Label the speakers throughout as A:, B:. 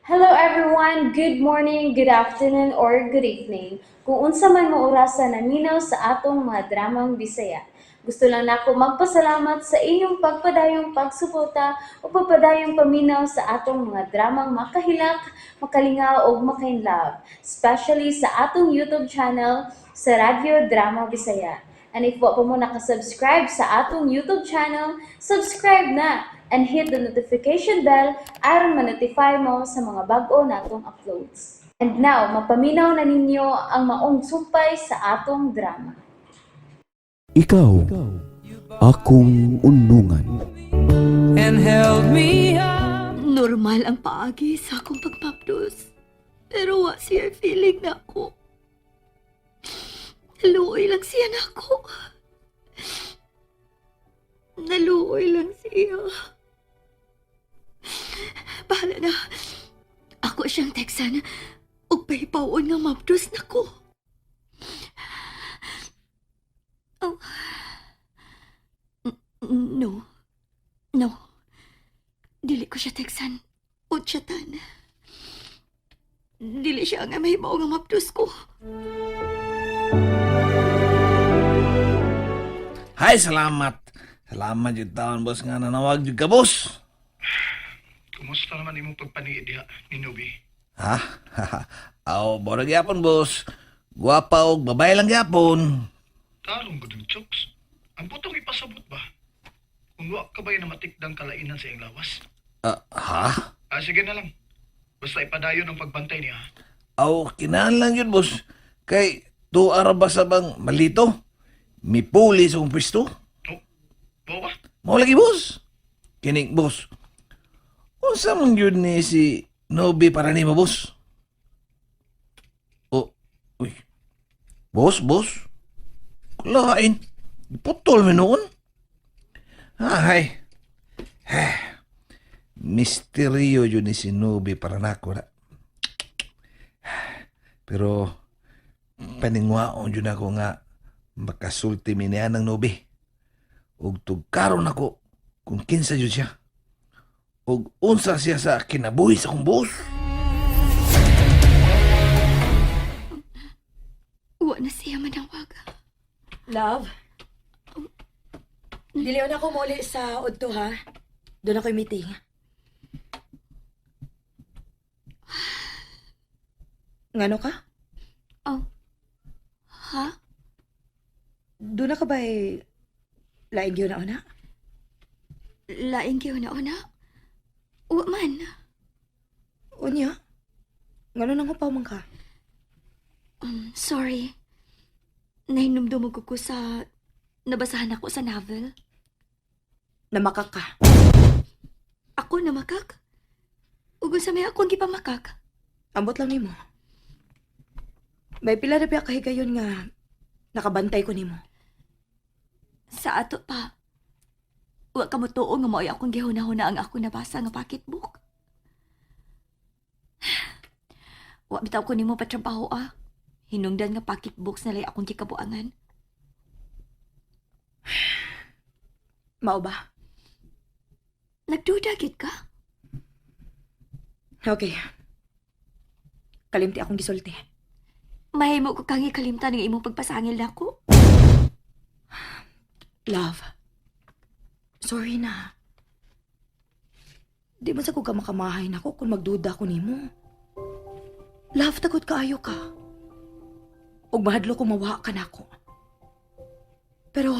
A: Hello everyone! Good morning, good afternoon, or good evening. Kung unsa man mo orasa naminaw sa atong mga dramang Bisaya. Gusto lang nako magpasalamat sa inyong pagpadayong pagsuporta o pagpadayong paminaw sa atong mga dramang makahilak, makalingaw ug makainlove, especially sa atong YouTube channel sa Radyo Drama Bisaya. And if wa pa mo nakasubscribe sa atong YouTube channel, subscribe na and hit the notification bell aron ma-notify mo sa mga bag-o natong uploads. And now, mapaminaw na ninyo ang maong sumpay sa atong drama.
B: Ikaw, akong unungan.
C: And held me up.
D: Normal ang paagi sa akong pagmapdos. Pero wa siya feeling na ako. Naluoy lang siya na ako. Naluoy lang siya. Bahala na. Ako siyang teksan. Ug pahipawon nga mapdos na ko. Oh. No. No. Dili ko siya teksan o chatan. Dili siya nga mahibaw nga mapdos ko.
E: Hay, salamat. Salamat jud taon, boss, nga nanawag jud ka, boss.
F: Kumusta naman imong pagpaniid diha ni Nubi?
E: Ha? Aw, bora gyapon, boss. Guwapa og babae lang gyapon.
F: Tarong gud ang chokes. Ang putong ipasabot ba? Kung wa ka ba'y namatikdang kalainan sa iyang lawas?
E: Ah, ha?
F: Ah, sige na lang. Basta ipadayon ang pagbantay niya.
E: Aw, kinahanglan yun, boss. Kay tuara ba sa bang malito? Mipuli sa akong pwesto.
F: Oh, bawa ba?
E: Mao lagi, boss. Kining, boss. Unsa man yun ni si Nobi para nimo, boss? Oh, uy. Boss, boss. Kulain. Putol mi noon. Ay. Eh. Misteryo yun ni si Nobi para nako na. Pero paningwaon yun ako nga makasulti mi niya ng Nobi. Ug tugkaron ako kung kinsa jud siya. Ug unsa siya sa kinabuhi sa akong boss.
D: Wa na siya manawag.
G: Love? Dili na ako muli sa Udto, ha? Doon ako'y meeting. Ngano ka?
D: Oh. Ha?
G: Doon na ka ba'y laing yun na una?
D: Laing gyud na una. Wa man.
G: Unya? Ngano nang hupaw man ka?
D: Sorry. Nahinumdumog ko sa nabasahan ako sa novel.
G: Namakak ka.
D: Ako namakak? Ug unsa may akong gipamakak?
G: Ambot lang nimo. May pila na biya kahigayon nga nakabantay ko nimo.
D: Sa ato pa. Wa ka mo tuo nga mao'y akong gihuna-huna ang ako nabasa nga pocketbook. Wa bitaw ko nimo patrabaho ah. Hinungdan nga pocketbooks na lay akong gikabuangan.
G: Mao ba?
D: Nagduda gid ka?
G: Okay. Kalimti akong gisulti.
D: Mahimo ko kang ikalimtan ang imong pagpasangil nako.
G: Love. Sorry na. Di man sa ko ka makamahay nako kung magduda ko nimo. Love, takot kaayo ka. Ug mahadlo ko mawa ka nako. Pero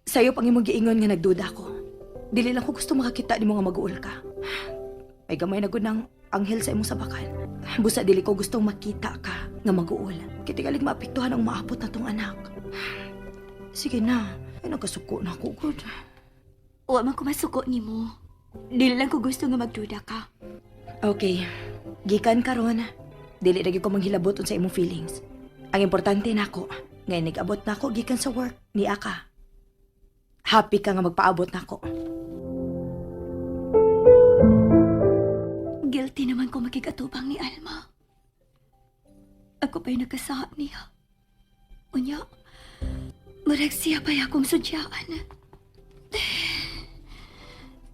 G: sayo pang imong giingon nga nagduda ko. Dili lang ko gusto makakita nimo nga mag-uol ka. May gamay na gud ng anghel sa imong sabakan. Busa dili ko gustong makita ka nga mag-uol. Kitigalig maapektuhan ang maabot na tong anak. Sige na. Ay, nagkasuko na ako, good.
D: Wa man ko masuko nimo. Dili lang ko gusto nga magduda ka.
G: Okay. Gikan karon. Dili lagi ko manghilabot sa imong feelings. Ang importante nako, ngayon nag-abot na ako gikan sa work ni Aka. Happy ka nga magpaabot nako.
D: Guilty naman ko makigatubang ni Alma. Ako pa'y nagkasaha niya. Unya, murag siya pa'y akong sudyaan.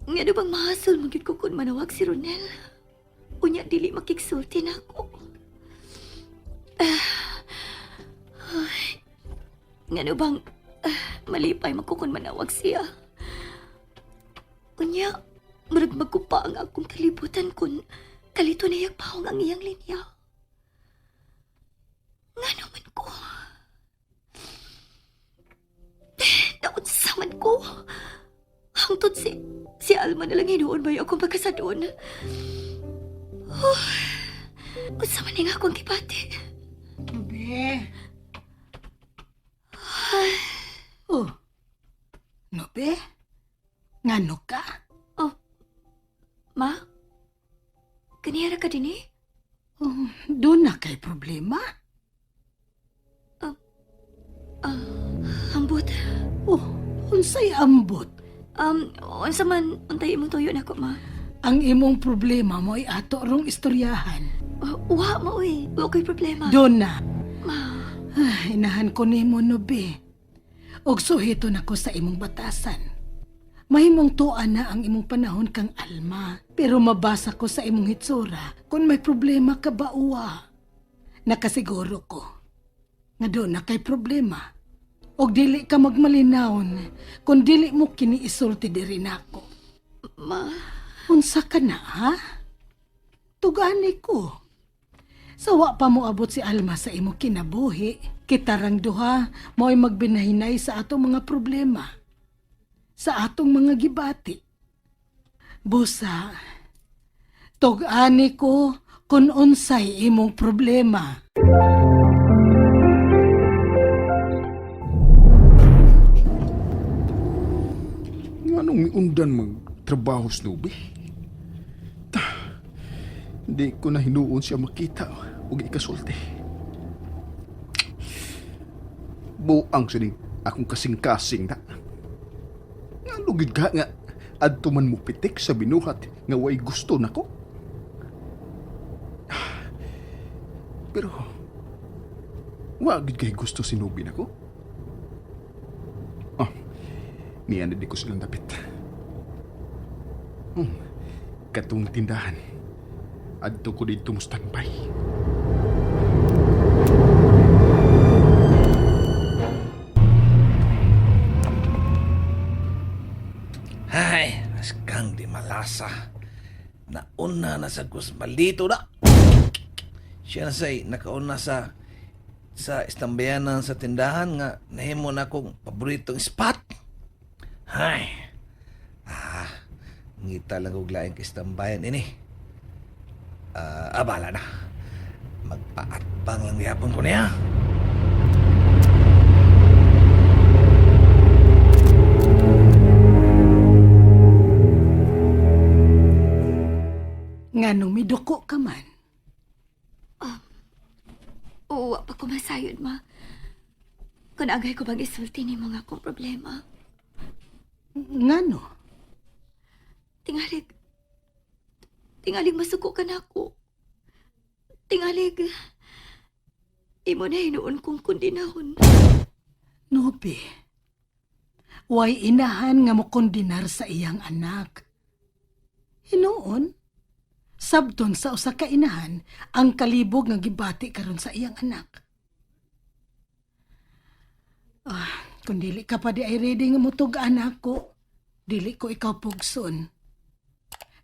D: Nga bang mahasol mo gyud ko kung manawag si Ronel? Unya dili makigsulti nako. Ay, ngano bang malipay man ko kung manawag siya. Unya, murag magkupa ang akong kalibutan kun kalito niyag pahong ang iyang linya. Ngano man ko? Naunsa man ko? Hangtod si Alma na lang hinuon ba akong pagkasadon? Oh, unsa man nga akong gibati?
H: Nobe. Oh. Nobe? Ngano ka?
D: Oh, ma? Kaniyara ka din eh?
H: Oh, doon na kay problema.
D: Ambot.
H: Oh, unsay ambot?
D: Unsa man, untay imong tuyo nako, ma.
H: Ang imong problema mo ay ato rong istoryahan.
D: Oh, wa mo, uy. Wa ko'y problema.
H: Doon na.
D: Ma,
H: Ay, inahan ko nimo, Nobe. Og suhito na ko sa imong batasan. Mahimong tuan na ang imong panahon kang Alma, pero mabasa ko sa imong hitsura kung may problema ka ba uwa. Nakasiguro ko nga doon na kay problema. Og dili ka magmalinawon kung dili mo kiniisulti diri nako.
D: ma.
H: Unsa ka na, ha? Tugani ko. Sawa pa mo abot si Alma sa imo kinabuhi. Kitarang duha, mo'y magbinahinay sa atong mga problema. Sa atong mga gibati. Busa, tugani ko kung unsay imong problema.
I: Nga nung miundan magtrabaho sa nubi? Ta, hindi ko na hinuon siya makita o ikasulti. Buang sining akong kasing-kasing na. Nga lugid ka nga adto man mo pitik sa binuhat nga way gusto nako. Pero wa gid kay gusto si Nubi nako. Ah, niya na di ko silang dapit. Katong tindahan. Adto ko dito mo standby.
E: Hay, askang di malasa. Nauna na sa kusmalito na. Siya na say, nakauna sa istambayanan sa tindahan nga nahimo na akong paboritong spot. Hay. Ah, ngita lang og laing istambayan ini. Ah, abala na. Magpaatbang lang gihapon ko niya.
H: Nga nung miduko ka man.
D: Oo, wa pa ko masayod, ma. Kung agay ko bang isulti ni mga akong problema.
H: Ngano?
D: Tingalig, tingalig masuko ka na ako. Tingalig, imo na hinuon kong kundinahon.
H: Nobe. Way inahan nga mokondinar sa iyang anak. Hinuon, sabton sa usa ka inahan ang kalibog nga gibati karon sa iyang anak. Ah, kung dili ka pa di ay ready nga mutug anak ko, dili ko ikaw pugson.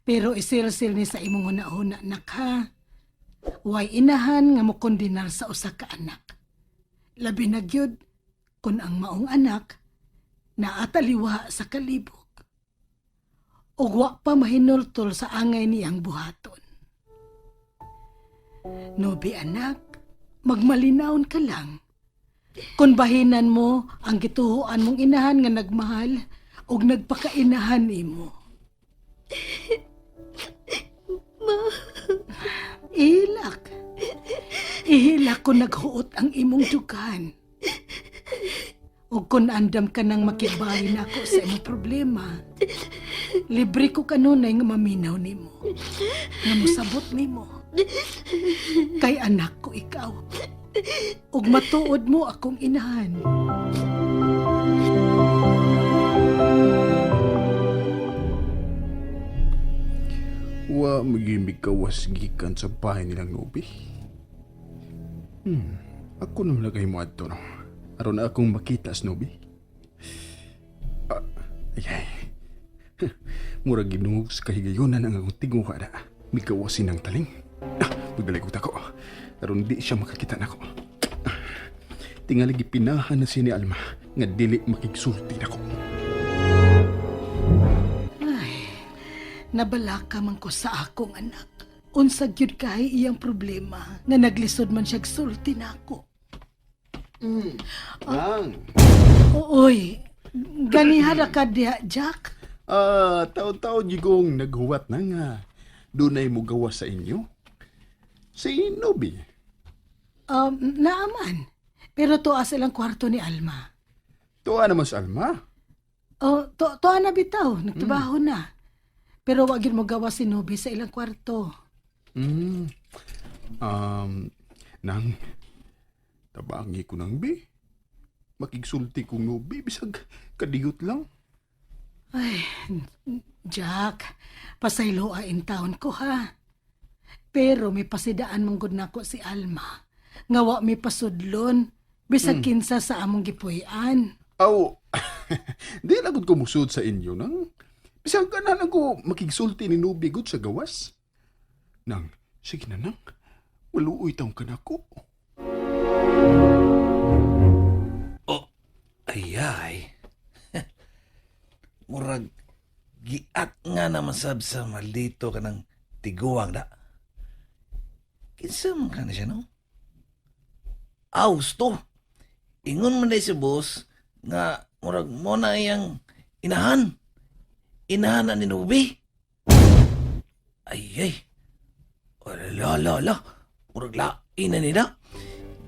H: Pero isilsil ni sa imong hunahuna nak ha. Way inahan nga mokondinar sa usa ka anak. Labi na gyud kun ang maong anak naataliwa sa kalibog. Ug wa pa mahinultol sa angay niyang buhaton. Nobi anak, magmalinawon ka lang. Kung bahinan mo ang gituhoan mong inahan nga nagmahal ug nagpakainahan nimo. Ilak. Ihilak kung naghuot ang imong dugan. O kung andam ka nang makibawi nako sa imong problema, libre ko kanunay nga maminaw nimo. Nga mosabot nimo. Kay anak ko ikaw. Ug matuod mo akong inahan.
I: Wa magimig kawas gikan sa bahay nilang Nobi. Ako naman lagay mo adto no. Aron na akong makita sa Nobi. Ah, ay, ay. Murag ginungog sa kahigayunan ang akong tinguha na. Migawasin ang taling. Ah, magdalay ko tako. Aron di siya makakita nako. Ah, tingali gipinahan na siya ni Alma nga dili makigsulti nako.
H: Ay, nabalaka man ko sa akong anak. Unsa gyud kay iyang problema nga naglisod man siyag sulti nako.
I: Nang.
H: Ooy, ganiha ra ka diha, Jack.
I: Ah, taon-taon yugong naghuwat na nga. Dunay mo gawa sa inyo. Si Nobi.
H: Naaman. Pero tuwa silang kwarto ni Alma.
I: Tuwa naman sa Alma.
H: Oh, tuwa na bitaw, nagtrabaho na. Pero wag yun mo gawa si Nobi sa ilang kwarto.
I: Nang, tabangi ko nang bi. Makigsulti kong Nobi, bisag kadiyot lang.
H: Ay, Jack, pasaylo in taon ko ha. Pero may pasidaan manggod nako si Alma. Nga wa may pasudlon, bisag kinsa sa among gipuy-an.
I: Aw, di na gud ko musud sa inyo nang. Bisag ganahan ko makigsulti ni Nobi gud sa gawas. Nang, sige na nang. Maluoy taong ka nako.
E: Oh, ayay. Murag giat nga naman sab sa maldito ka ng tiguang da. Kinsa man ka na siya, no? Aws to. Ingon man day si boss nga murag mo na iyang inahan. Inahan na ni Nubi. Ay, ay. Ala, ala, ala. Murag lain na nila.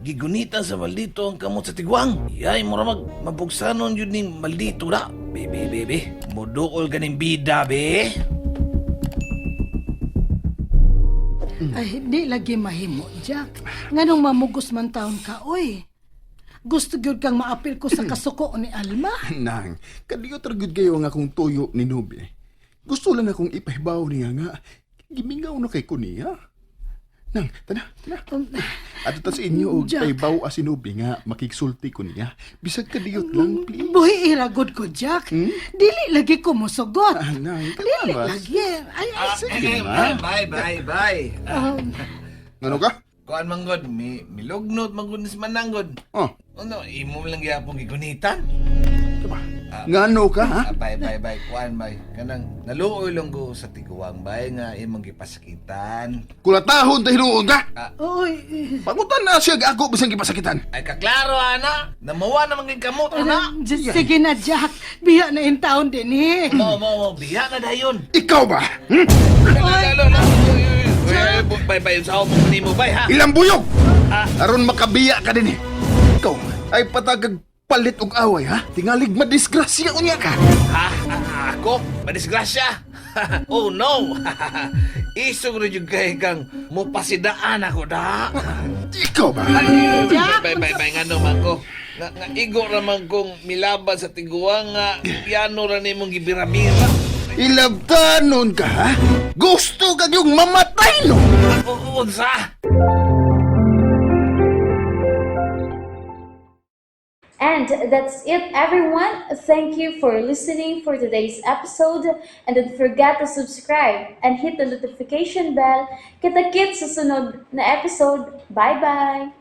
E: Gigunitan sa maldito ang kamot sa tigwang. Yay, mura mag mabugsanon yun ni maldito na. Bebe, bebe. Mudukol ganing bida, be.
H: Ay, di lagi mahimo, Jack. Nganong mamugos man taon ka, oy. Gusto gyud kang maapil ko sa kasuko ni Alma.
I: Nang, kadiyot ra gyud kayo ang akong tuyo ni Nobi. Gusto lang akong ipahibaw niya nga gimingaw na kay ko niya. Nang, tana, tana. Ato ta sa inyo og
H: Jack.
I: pahibaw as si Nobi nga makigsulti ko niya. Bisag kadiyot lang, please.
H: Buhi iragod ko, Jack. Dili lagi ko mosugot.
I: Ah, nang,
H: Dili
I: kalabas.
H: lagi. Ay, ay,
I: Sige na.
E: Bye, bye, bye.
I: Ano ka?
E: Kuan manggod, mi milugnot manggod ni si Mananggod.
I: Oh,
E: Ano, imo lang gyapon gigunitan.
I: diba? Ngano ka, ha?
E: Ah, bye, bye, bye. Kuan, bye. Kanang naluoy lang ko sa tiguang, bay, nga imong gipasakitan.
I: Kulatahon ta hinuon ka!
H: Oy,
I: Pangutan na siya ako bisang gipasakitan.
E: Ay, kaklaro, ana. Namawa naman gid kamot, ana.
H: sige na, Jack. Biya na in taon din eh.
E: Mo, mo, mo. Biya na dayon.
I: Ikaw ba? Hmm?
E: Lalo, lalo. Bye, bye. Sa ako mo, bay, ha?
I: Ilang buyog! Aron makabiya ka din eh. Ikaw ay patagag palit og away ha? Tingalig madisgrasya unya ka.
E: Ha? Ah, ako? Madisgrasya? Oh, no! Isog na yung kay kang mupasidaan ako da.
I: Ikaw ba?
H: Jack,
E: Bay, bay, bay, nga man ko. Nga igo raman kong milaban sa tiguang nga piano ra nimong gibira-bira.
I: Ilabtanon ka ha? Gusto ka yung mamatay no?
E: Ah, unsa?
A: And that's it, everyone. Thank you for listening for today's episode. And don't forget to subscribe and hit the notification bell. Kita-kits sa sunod na episode. Bye-bye!